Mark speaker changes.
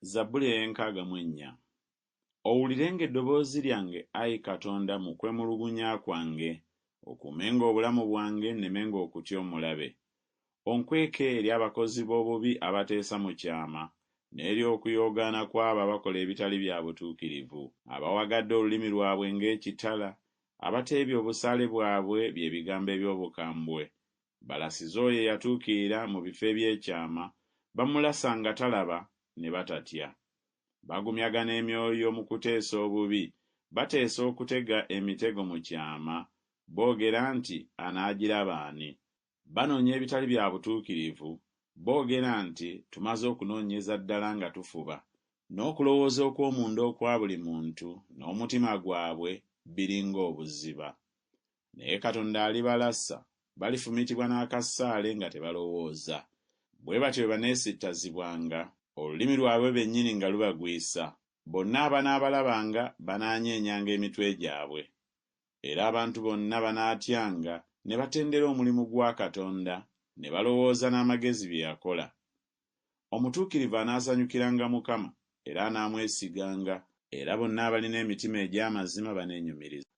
Speaker 1: Zabbuli ey'enkaaga mu ennya. Owulirenga eddoboozi lyange, ayi Katonda, mu kwemulugunya kwange, okuumenga obulamu bwange nnemenga okutya omulabe. Onkweke eri abakozi b'obubi abateesa mu kyama, n'eri okuyoogaana kw'abo abakola ebitali bya butuukirivu, abawagadde olulimi lwabwe ng'ekitala, abateebye obusaale bwabwe bye bigambo eby'obukambwe. Balasize oyo eyatuukirira mu bifo eby'ekyama, bamulasa nga talaba, ne batatya. Bagumyagana emyoyo mu kuteesa obubi, bateesa okutega emitego mu kyama, boogera nti Anaagiraba ani? Banoonya ebitali bya butuukirivu, boogera nti Tumaze okunoonyeza ddala nga tufuba. N'okulowooza okw'omunda okwa buli muntu n'omutima gwabwe biri ng'obuziba. Naye Katonda alibalasa, balifumitibwa n'akasaale nga tebalowooza. Bwe batyo bwe baneesittazibwanga, olulimi lwabwe bennyini nga lubagwisa, bonna abanaabalabanga banaanyeenyanga emitwe gyabwe. Era abantu bonna banaatyanga ne batendera omulimu gwa Katonda, ne balowooza n'amagezi bye yakola. Omutuukirivu anaasanyukiranga Mukama, era anaamwesiganga, era bonna abalina emitima egy'amazima baneenyumiriza.